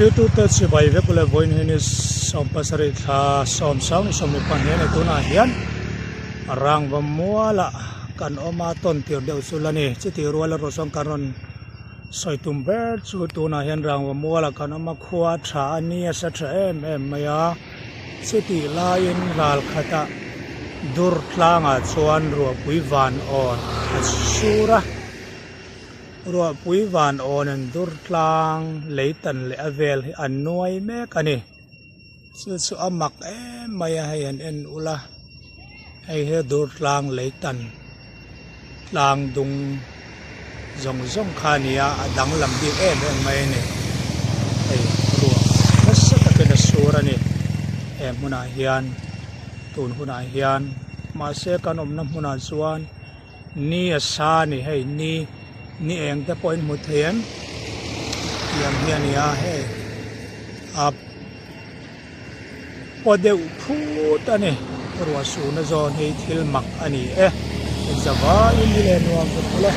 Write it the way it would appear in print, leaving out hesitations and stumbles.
Thiltute chibai vek ule vawiin hi ni 17 thla 10 ni 12 a ni tunah hian rangva mualah kan awm a tawn tir deuh chu la ni chutih rual erawh chuan kan rawn sawi tum ber chu tunah hian rangva mualah kan awm a khua tha a ni a sa tha em em mai a chutih laiin ral khatah dur tlangah chuan ruahpui van awn a sur a. Ruahpui van awn an dur tlang lei tan leh a vel hi an nuai mek a ni. Chu chu a mak em mai a hei an en ula hei hi dur tlang lei tan tlang dung zawng zawng kha a ni a a danglam bik em em mai a ni. Hei ruah nasa takin a sur a ni he hmunah hian tun hunah hian mahse kan awmna hmunah chuan. Ni a sa a ni hei ni ni eng te pawh in hmu thei em tiang hi a ni a hei a paw deuh phut a ni ruah suhna zawn hi thil mak a ni e inzavaiin ni leh nuam vek ule.